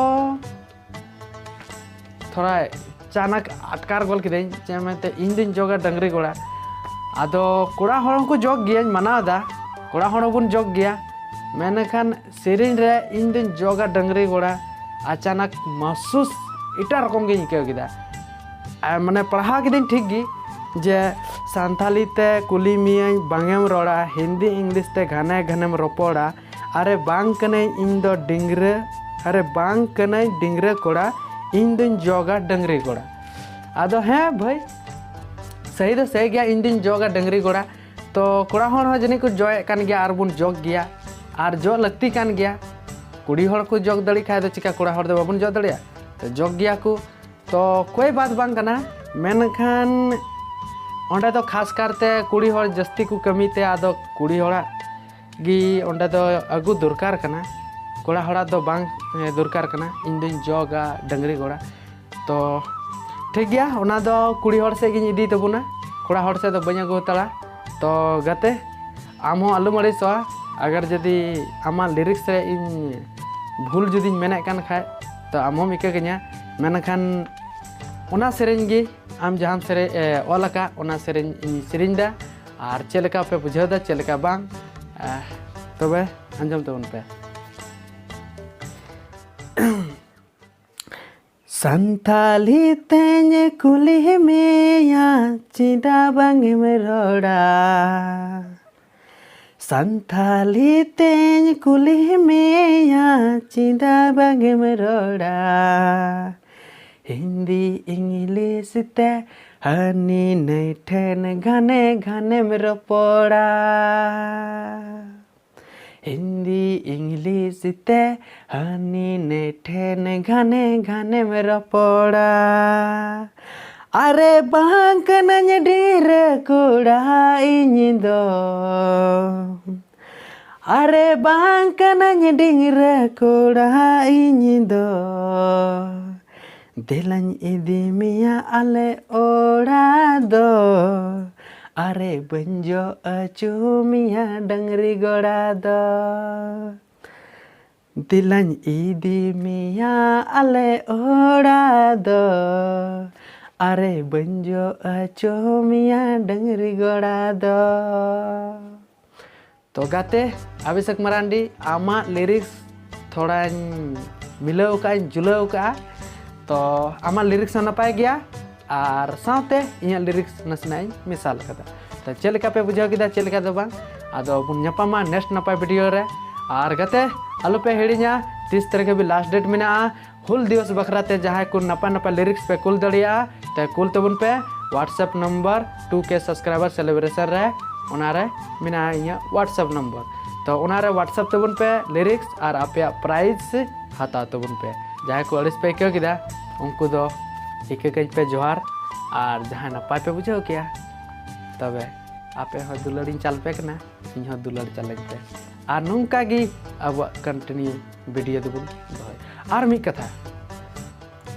ᱛᱷᱚᱲᱟ ᱟᱪᱟᱱᱟᱠ ᱟᱴᱠᱟᱨ ᱜᱚᱫ ᱠᱤᱫᱟᱹᱧ, ᱪᱮᱫ ᱢᱮᱱᱛᱮ ᱤᱧ ᱫᱩᱧ ᱡᱚᱜᱟ ᱰᱟᱹᱝᱨᱤ ᱜᱚᱲᱟ᱾ ᱟᱫᱚ ᱠᱚᱲᱟ ᱦᱚᱲ ᱦᱚᱸᱠᱚ ᱡᱚᱜ ᱜᱮᱭᱟᱧ ᱢᱟᱱᱟᱣ ᱮᱫᱟ, ᱠᱚᱲᱟ ᱦᱚᱲ ᱦᱚᱸᱵᱚᱱ ᱡᱚᱜ ᱜᱮᱭᱟ, ᱢᱮᱱᱠᱷᱟᱱ ᱥᱮᱨᱮᱧ ᱨᱮ ᱤᱧ ᱫᱩᱧ ᱡᱚᱜᱟ ᱰᱟᱹᱝᱨᱤ ᱜᱚᱲᱟ ᱟᱪᱟᱱᱟᱠ ᱢᱟᱦᱥᱩᱥ ᱮᱴᱟᱜ ᱨᱚᱠᱚᱢ ᱜᱤᱧ ᱟᱹᱭᱠᱟᱹᱣ ᱠᱮᱫᱟ᱾ ᱟᱨ ᱢᱟᱱᱮ ᱯᱟᱲᱦᱟᱣ ᱠᱤᱫᱟᱹᱧ ᱴᱷᱤᱠ ᱜᱮ, ᱡᱮ ᱥᱟᱱᱛᱷᱟᱞᱤ ᱛᱮ ᱠᱩᱞᱤ ᱢᱤᱭᱟᱹᱧ ᱵᱟᱝ ᱮᱢ ᱨᱚᱲᱟ, ᱦᱤᱱᱫᱤ ᱤᱝᱞᱤᱥ ᱛᱮ ᱜᱷᱟᱱᱮ ᱜᱷᱟᱱᱮᱢ ᱨᱚᱯᱚᱲᱟ, ᱟᱨᱮ ᱵᱟᱝ ᱠᱟᱹᱱᱟᱹᱧ ᱤᱧ ᱫᱚ ᱰᱤᱝᱨᱟᱹ, ᱟᱨᱮ ᱵᱟᱝ ᱠᱟᱹᱱᱟᱹᱧ ᱰᱤᱝᱨᱟᱹ ᱠᱚᱲᱟ, ᱤᱧ ᱫᱩᱧ ᱡᱚᱜᱟ ᱰᱟᱹᱝᱨᱤ ᱜᱚᱲᱟ᱾ ᱟᱫᱚ ᱦᱮᱸ ᱵᱷᱟᱹᱭ, ᱥᱟᱹᱦᱤ ᱫᱚ ᱥᱟᱹᱦᱤ ᱜᱮᱭᱟ, ᱤᱧ ᱫᱩᱧ ᱡᱚᱜᱟ ᱰᱟᱹᱝᱨᱤ ᱜᱚᱲᱟ᱾ ᱛᱚ ᱠᱚᱲᱟ ᱦᱚᱲ ᱦᱚᱸ ᱡᱟᱹᱱᱤᱡ ᱠᱚ ᱡᱚᱜ ᱮᱫ ᱠᱟᱱ ᱜᱮᱭᱟ ᱟᱨ ᱵᱚᱱ ᱡᱚᱜ ᱜᱮᱭᱟ, ᱟᱨ ᱡᱚᱜ ᱞᱟᱹᱠᱛᱤ ᱠᱟᱱ ᱜᱮᱭᱟ᱾ ᱠᱩᱲᱤ ᱦᱚᱲ ᱠᱚ ᱡᱚᱜ ᱫᱟᱲᱮᱭᱟᱜ ᱠᱷᱟᱡ ᱫᱚ ᱪᱤᱠᱟ ᱠᱚᱲᱟ ᱦᱚᱲ ᱫᱚ ᱵᱟᱵᱚᱱ ᱡᱚᱜ ᱫᱟᱲᱮᱭᱟᱜᱼᱟ? ᱛᱚ ᱡᱚᱜ ᱜᱮᱭᱟ ᱠᱚ, ᱛᱚ ᱠᱚᱭ ᱵᱟᱛ ᱵᱟᱝ ᱠᱟᱱᱟ᱾ ᱢᱮᱱᱠᱷᱟᱱ ᱚᱸᱰᱮ ᱫᱚ ᱠᱷᱟᱥ ᱠᱟᱨᱛᱮ ᱠᱩᱲᱤ ᱦᱚᱲ ᱡᱟᱹᱥᱛᱤ ᱠᱚ ᱠᱟᱹᱢᱤ ᱛᱮ, ᱟᱫᱚ ᱠᱩᱲᱤ ᱦᱚᱲᱟᱜ ᱜᱮ ᱚᱸᱰᱮ ᱫᱚ ᱟᱹᱜᱩ ᱫᱚᱨᱠᱟᱨ ᱠᱟᱱᱟ, ᱠᱚᱲᱟ ᱦᱚᱲᱟᱜ ᱫᱚ ᱵᱟᱝ, ᱮ, ᱫᱚᱨᱠᱟᱨ ᱠᱟᱱᱟ᱾ ᱤᱧ ᱫᱩᱧ ᱡᱚᱜᱟ ᱰᱟᱹᱝᱨᱤ ᱜᱚᱲᱟ᱾ ᱛᱚ ᱴᱷᱤᱠ ᱜᱮᱭᱟ, ᱚᱱᱟ ᱫᱚ ᱠᱩᱲᱤ ᱦᱚᱲ ᱥᱮᱫ ᱜᱤᱧ ᱤᱫᱤ ᱛᱟᱵᱚᱱᱟ, ᱠᱚᱲᱟ ᱦᱚᱲ ᱥᱮᱫ ᱫᱚ ᱵᱟᱹᱧ ᱟᱹᱜᱩ ᱦᱟᱛᱟᱲᱟ᱾ ᱛᱚ ᱜᱟᱛᱮ, ᱟᱢ ᱦᱚᱸ ᱟᱞᱚᱢ ᱟᱹᱲᱤᱥᱚᱜᱼᱟ, ᱟᱜᱟᱨ ᱡᱩᱫᱤ ᱟᱢᱟᱜ ᱞᱤᱨᱤᱠᱥ ᱨᱮ ᱤᱧ ᱵᱷᱩᱞ ᱡᱩᱫᱤᱧ ᱢᱮᱱᱮᱫ ᱠᱟᱱ ᱠᱷᱟᱡ, ᱛᱚ ᱟᱢ ᱦᱚᱸᱢ ᱤᱠᱟᱹ ᱠᱟᱹᱧᱟ᱾ ᱢᱮᱱᱠᱷᱟᱱ ᱚᱱᱟ ᱥᱮᱨᱮᱧ ᱜᱮ ᱟᱢ ᱡᱟᱦᱟᱸᱢ ᱥᱮᱨᱮᱧ, ᱮ, ᱚᱞ ᱟᱠᱟᱫ, ᱚᱱᱟ ᱥᱮᱨᱮᱧ ᱤᱧ ᱥᱮᱨᱮᱧ ᱮᱫᱟ᱾ ᱟᱨ ᱪᱮᱫ ᱞᱮᱠᱟ ᱯᱮ ᱵᱩᱡᱷᱟᱹᱣ ᱮᱫᱟ, ᱪᱮᱫ ᱞᱮᱠᱟ ᱵᱟᱝ, ᱮ, ᱛᱚᱵᱮ ᱟᱸᱡᱚᱢ ᱛᱟᱵᱚᱱ ᱯᱮ᱾ ᱥᱟᱱᱛᱟᱞᱤ ᱛᱮᱧ ᱠᱩᱞᱤ ᱢᱮᱭᱟ, ᱪᱮᱫᱟᱜ ᱵᱟᱝ ᱮᱢ ᱨᱚᱲᱟ? ᱥᱟᱱᱛᱟᱞᱤ ᱛᱮᱧ ᱠᱩᱞᱤ ᱢᱮᱭᱟ, ᱪᱮᱫᱟᱜ ᱵᱟᱝ ᱮᱢ ᱨᱚᱲᱟ? ᱦᱤᱱᱫᱤ ᱤᱝᱞᱤᱥ ᱛᱮ ᱦᱟᱹᱱᱤ ᱱᱟᱹᱭ ᱴᱷᱮᱱ ᱜᱷᱟᱱᱮ ᱜᱷᱟᱱᱮᱢ ᱨᱚᱯᱚᱲᱟ᱾ ᱦᱤᱱᱫᱤ ᱤᱝᱞᱤᱥ ᱛᱮ ᱦᱟᱹᱱᱤ ᱱᱟᱹᱭ ᱴᱷᱮᱱ ᱜᱷᱟᱱᱮ ᱜᱷᱟᱱᱮᱢ ᱨᱚᱯᱚᱲᱟ᱾ ᱟᱨᱮ ᱵᱟᱝ ᱠᱟᱹᱱᱟᱹᱧ ᱰᱤᱝᱨᱟᱹ ᱠᱚᱲᱟ ᱤᱧ ᱫᱚ, ᱟᱨᱮ ᱵᱟᱝ ᱠᱟᱹᱱᱟᱹᱧ ᱰᱤᱝᱨᱟᱹ ᱠᱚᱲᱟ ᱤᱧ ᱫᱚ, ᱫᱮᱞᱟᱧ ᱤᱫᱤ ᱢᱮᱭᱟ ᱟᱞᱮ ᱚᱲᱟᱜ ᱫᱚ, ᱟᱨᱮ ᱵᱟᱹᱧ ᱡᱚ ᱟᱹᱪᱩ ᱢᱮᱭᱟ ᱰᱟᱹᱝᱨᱤ ᱜᱚᱲᱟ ᱫᱚ᱾ ᱫᱮᱞᱟᱧ ᱤᱫᱤ ᱢᱮᱭᱟ ᱟᱞᱮ ᱚᱲᱟᱜ ᱫᱚ, ᱟᱨᱮ ᱵᱟᱹᱧ ᱡᱚ ᱟᱹᱪᱩ ᱢᱮᱭᱟ ᱰᱟᱹᱝᱨᱤ ᱜᱚᱲᱟ ᱫᱚ᱾ ᱛᱚ ᱜᱟᱛᱮ ᱚᱵᱷᱤᱥᱮᱠ ᱢᱟᱨᱟᱱᱰᱤ, ᱟᱢᱟᱜ ᱞᱤᱨᱤᱠᱥ ᱛᱷᱚᱲᱟᱧ ᱢᱤᱞᱟᱹᱣ ᱠᱟᱜᱼᱟᱧ, ᱡᱩᱞᱟᱹᱣ ᱠᱟᱜᱼᱟ᱾ ᱛᱚ ᱟᱢᱟᱜ ᱞᱤᱨᱤᱠᱥ ᱦᱚᱸ ᱱᱟᱯᱟᱭ ᱜᱮᱭᱟ ᱟᱨ ᱥᱟᱶᱛᱮ ᱤᱧᱟᱹᱜ ᱞᱤᱨᱤᱠᱥ ᱱᱟᱥᱮᱱᱟᱜ ᱤᱧ ᱢᱮᱥᱟᱞ ᱠᱟᱫᱟ᱾ ᱛᱚ ᱪᱮᱫ ᱞᱮᱠᱟ ᱯᱮ ᱵᱩᱡᱷᱟᱹᱣ ᱠᱮᱫᱟ, ᱪᱮᱫ ᱞᱮᱠᱟ ᱫᱚ ᱵᱟᱝ, ᱟᱫᱚ ᱵᱚᱱ ᱧᱟᱯᱟᱢᱟ ᱱᱮᱠᱥᱴ ᱱᱟᱯᱟᱭ ᱵᱷᱤᱰᱤᱭᱳ ᱨᱮ᱾ ᱟᱨ ᱜᱟᱛᱮ ᱟᱞᱚᱯᱮ ᱦᱤᱲᱤᱧᱟ, ᱛᱤᱥ ᱛᱟᱹᱨᱤᱠᱷ ᱦᱟᱹᱵᱤᱡ ᱞᱟᱥᱴ ᱰᱮᱴ ᱢᱮᱱᱟᱜᱼᱟ᱾ ᱦᱩᱞ ᱫᱤᱵᱚᱥ ᱵᱟᱠᱷᱨᱟ ᱛᱮ ᱡᱟᱦᱟᱸᱭ ᱠᱚ ᱱᱟᱯᱟᱭ ᱱᱟᱯᱟᱭ ᱞᱤᱨᱤᱠᱥ ᱯᱮ ᱠᱩᱞ ᱫᱟᱲᱮᱭᱟᱜᱼᱟ, ᱛᱮ ᱠᱩᱞ ᱛᱟᱵᱚᱱ ᱯᱮ WhatsApp ᱱᱚᱢᱵᱚᱨ ᱴᱩ ᱠᱮ ᱥᱟᱵᱥᱠᱨᱟᱭᱵᱟᱨ ᱥᱮᱞᱤᱵᱨᱮᱥᱚᱱ ᱨᱮ, ᱚᱱᱟᱨᱮ ᱢᱮᱱᱟᱜᱼᱟ ᱤᱧᱟᱹᱜ WhatsApp ᱱᱚᱢᱵᱚᱨ᱾ ᱛᱚ ᱚᱱᱟᱨᱮ WhatsApp ᱛᱟᱵᱚᱱ ᱯᱮ ᱞᱤᱨᱤᱠᱥ ᱟᱨ ᱟᱯᱮᱭᱟᱜ ᱯᱨᱟᱭᱤᱡᱽ ᱦᱟᱛᱟᱣ ᱛᱟᱵᱚᱱ ᱯᱮ᱾ ᱡᱟᱦᱟᱸᱭ ᱠᱚ ᱟᱹᱲᱤᱥ ᱯᱮ ᱟᱹᱭᱠᱟᱹᱣ ᱠᱮᱫᱟ, ᱩᱱᱠᱩ ᱫᱚ ᱤᱠᱟᱹ ᱠᱟᱹᱧ ᱯᱮ ᱡᱚᱦᱟᱨ, ᱟᱨ ᱡᱟᱦᱟᱸᱭ ᱱᱟᱯᱟᱭ ᱯᱮ ᱵᱩᱡᱷᱟᱹᱣ ᱠᱮᱭᱟ, ᱛᱚᱵᱮ ᱟᱯᱮ ᱦᱚᱸ ᱫᱩᱞᱟᱹᱲᱤᱧ ᱪᱟᱞ ᱯᱮ ᱠᱟᱱᱟ, ᱤᱧ ᱦᱚᱸ ᱫᱩᱞᱟᱹᱲ ᱪᱟᱞᱟᱹᱧ ᱯᱮ᱾ ᱟᱨ ᱱᱚᱝᱠᱟ ᱜᱮ ᱟᱵᱚᱣᱟᱜ ᱠᱚᱱᱴᱤᱱᱤᱭᱩ ᱵᱷᱤᱰᱤᱭᱳ ᱫᱚᱵᱚᱱ ᱫᱚᱦᱚᱭᱟ᱾ ᱟᱨ ᱢᱤᱫ ᱠᱟᱛᱷᱟ,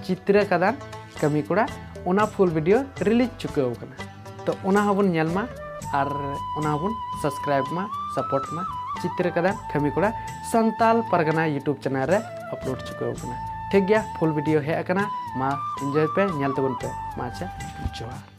ᱪᱤᱛᱨᱟᱹ ᱠᱟᱫᱟᱱ ᱠᱟᱹᱢᱤ ᱠᱚᱲᱟ, ᱚᱱᱟ ᱯᱷᱩᱞ ᱵᱷᱤᱰᱤᱭᱳ ᱨᱤᱞᱤᱡᱽ ᱪᱩᱠᱟᱹᱣ ᱠᱟᱱᱟ᱾ ᱛᱚ ᱚᱱᱟ ᱦᱚᱸᱵᱚᱱ ᱧᱮᱞ ᱢᱟ ᱟᱨ ᱚᱱᱟ ᱦᱚᱸᱵᱚᱱ ᱥᱟᱵᱥᱠᱨᱟᱭᱤᱵᱽ ᱢᱟ, ᱥᱟᱯᱳᱨᱴ ᱢᱟ᱾ ᱪᱤᱛᱨᱟᱹ ᱠᱟᱫᱟᱱ ᱠᱟᱹᱢᱤ ᱠᱚᱲᱟ ᱥᱟᱱᱛᱟᱞ ᱯᱟᱨᱜᱟᱱᱟ YouTube ᱪᱮᱱᱮᱞ ᱨᱮ ᱟᱯᱞᱳᱰ ᱪᱩᱠᱟᱹᱣ ᱠᱟᱱᱟ᱾ ᱴᱷᱤᱠ ᱜᱮᱭᱟ, ᱯᱷᱩᱞ ᱵᱷᱤᱰᱤᱭᱳ ᱦᱮᱡ ᱟᱠᱟᱱᱟ, ᱢᱟ ᱤᱱᱡᱚᱭ ᱯᱮ, ᱧᱮᱞ ᱛᱟᱵᱚᱱ ᱯᱮ᱾ ᱢᱟ ᱟᱪᱪᱷᱟ, ᱡᱚᱦᱟᱨ᱾